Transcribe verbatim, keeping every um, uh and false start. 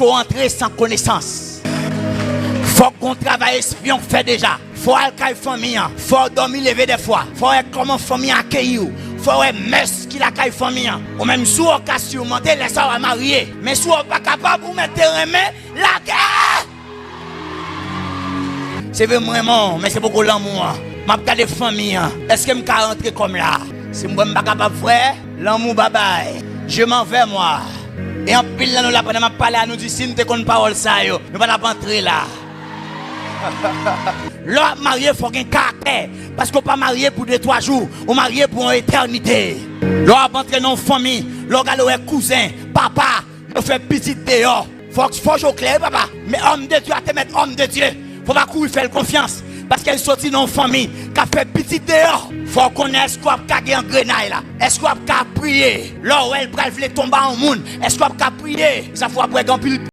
Ko antre san konesans. Fòk gon travay espyon k fè deja. Fò w al kay fanmi an. Fò w dòmi leve dèfwa. Fò w wè kòman fanmi an akeyi w. Fò w wè mès ki lakay fanmi an. Ou menm si w ka sirmonte, lè sa w a marye. Men si w pa kapab, ou mèt te renmen lage! Se vre m renmen w, men se poko lanmou an. M ap gade fanmi an. Èske m ka rantre kòm la? Si m wè m pa kapab, frè, lanmou babay. Je m'en vais, moi. E anpil nan nou la, pandan m ap pale a, nou di si n te konn pawòl sa yo, nou pa t ap antre la. Lè w ap marye, fò w gen karaktè. Paske w pa marye pou de twa jou, ou marye pou yon etènite. Lè w ap antre nan yon fanmi, lè w gade w wè kouzen, papa, yo fè pitit deyò. Fò, fò je w klè, wi, papa. Men òm de Dye a te mèt òm de Dye. Fò w pa kouri fè l konfyans. Paske l soti nan yon fanmi k ap fè pitit deyò. Fò w konnen èske w ap ka gen angrenay la. Èske w ap ka priye? Lè w wè l pral vle tonbe a yon moun, èske w ap ka priye? Sa fè w ap wè gen anpil